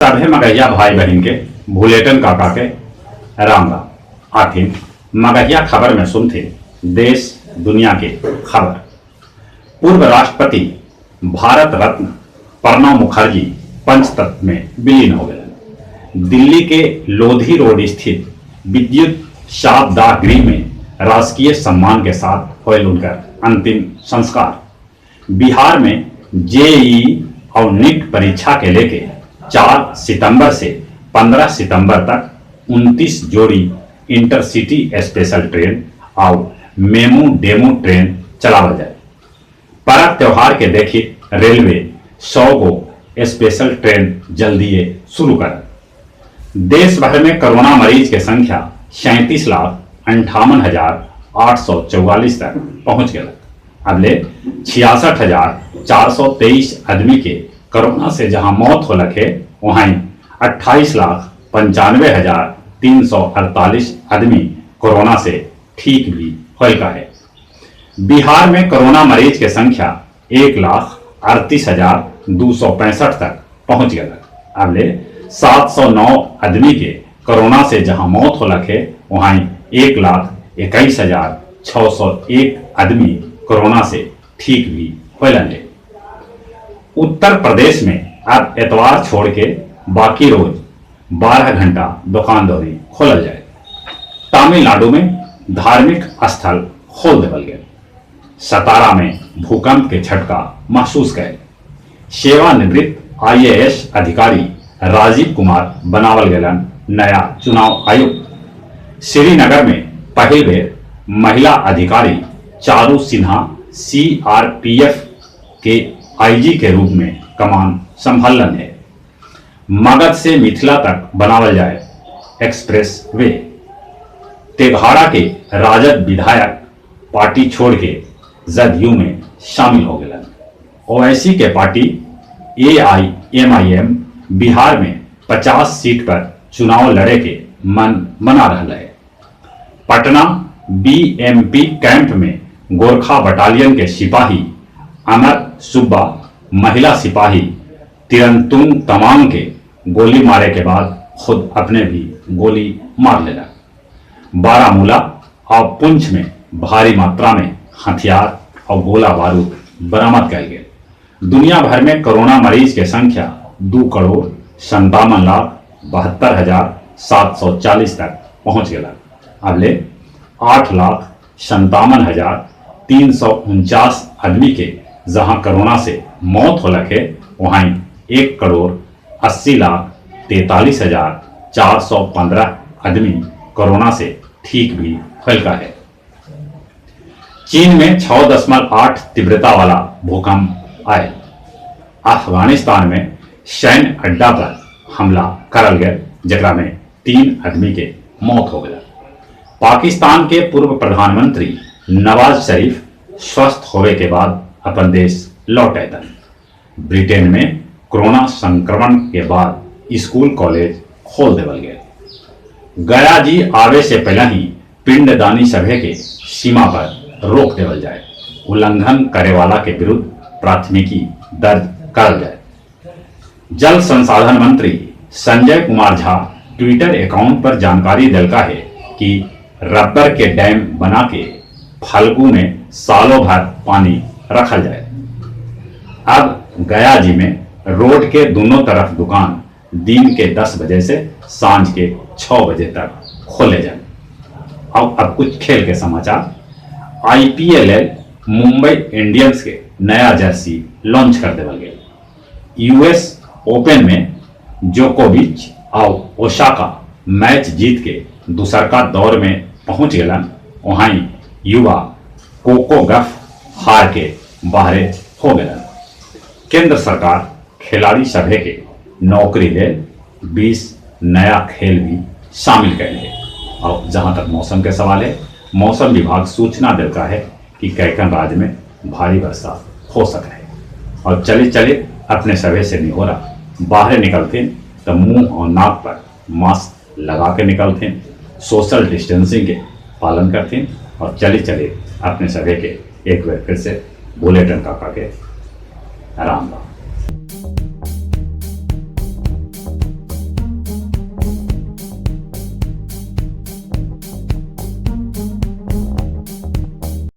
सभे मगहिया भाई-बहिन के भुलेटन काका के राम राम। आथिन मगहिया खबर में सुनथिन देश दुनिया के खबर। पूर्व राष्ट्रपति भारत रत्न प्रणब मुखर्जी पंचतत्व में विलीन हो गेलन। दिल्ली के लोधी रोड स्थित विद्युत शापदाह गृह में राजकीय सम्मान के साथ होयल उनकर अंतिम संस्कार। बिहार में जेईई आउ नीट परीक्षा के लेके 4 सितंबर से 15 सितंबर तक 29 जोड़ी इंटरसिटी स्पेशल ट्रेन आउ मेमू डेमू ट्रेन चलावल जाय। परब त्योहार के देखित रेलवे 100 गो स्पेशल ट्रेन जल्दीये शुरू करत। देश भर में कोरोना मरीज के संख्या 37,58,844 तक पहुंच गेलक। अबले 66,423 आदमी के कोरोना से जहां मौत होलक हे, वहीं 28,95,348 आदमी कोरोना से ठीक भी होलका हे। बिहार में कोरोना मरीज के संख्या 1,38,265 तक पहुंच गेलक। अबले 709 आदमी के कोरोना से जहां मौत होलक हे, वहीं 1,21,601 आदमी कोरोना से ठीक भी होलन हे। उत्तर प्रदेश में अब एतवार छोड़ के बाकी रोज 12 घंटा दुकान दौरी खोलल जाए। तमिलनाडु में धार्मिक स्थल खोल देवल गए। सतारा में भूकंप के झटका महसूस गए। सेवानिवृत्त आईएएस अधिकारी राजीव कुमार बनावल गेलन नया चुनाव आयुक्त। श्रीनगर में पहिल बेर महिला अधिकारी चारू सिन्हा सीआरपीएफ के आईजी के रूप में कमान संभालन है। मगध से मिथिला तक बनावल जाए एक्सप्रेस वे। तेघाड़ा के राजद विधायक पार्टी छोड़ के जदयू में शामिल हो गए। ओवैसी के पार्टी एआईएमआईएम बिहार में 50 सीट पर चुनाव लड़े के मन बना रहा है। पटना बीएमपी कैंप में गोरखा बटालियन के सिपाही अमर सुब्बा महिला सिपाही तिरंतुंग तमांग के गोली मारे के बाद खुद अपने भी गोली मार लेला। बारामूला और पुंछ में भारी मात्रा में हथियार और गोला बारूद बरामद किया गए। दुनिया भर में कोरोना मरीज के संख्या 2,57,72,740 तक पहुंच गया। अबले 8,57,349 आदमी के जहां कोरोना से मौत होलक है, वहीं 1,80,43,415 आदमी कोरोना से ठीक भी होलका है। चीन में 6.8 तीव्रता वाला भूकंप आए। अफगानिस्तान में सैन्य अड्डा पर हमला करल गया, जकरा में 3 आदमी के मौत हो गया। पाकिस्तान के पूर्व प्रधानमंत्री नवाज शरीफ स्वस्थ होवे के बाद अपन देश लौट आए। ब्रिटेन में कोरोना संक्रमण के बाद स्कूल कॉलेज खोल देवल गए। गया जी आवे से पहले ही पिंडदानी सभे के सीमा पर रोक देवल जाए। उल्लंघन करे वाला के विरुद्ध प्राथमिकी दर्ज करल जाए। जल संसाधन मंत्री संजय कुमार झा ट्विटर अकाउंट पर जानकारी दिलका है कि रबर के डैम बना के फल्गु में सालों भर पानी रखल जाए। अब गया जी में रोड के दोनों तरफ दुकान दिन के 10 बजे से सांझ के 6 बजे तक खोले जाए। और अब कुछ खेल के समाचार। आईपीएल मुंबई इंडियंस के नया जर्सी लॉन्च कर देवल गया। यूएस ओपन में जोकोविच और ओसाका मैच जीत के दूसरका दौर में पहुंच गलन, वहीं युवा कोको गफ हार के बाहरे हो गलन। केंद्र सरकार खिलाड़ी सभे के नौकरी ले 20 नया खेल भी शामिल करेंगे। और जहां तक मौसम के सवाल है, मौसम विभाग सूचना देता है कि कैकन राज्य में भारी वर्षा हो सके है। और चले चले अपने सभे से नहीं हो रहा, बाहर निकलते तो मुंह और नाक पर मास्क लगा के निकलते, सोशल डिस्टेंसिंग के पालन करते और चले चले अपने सभे के एक बार फिर से बुलेटिन काका के राम राम।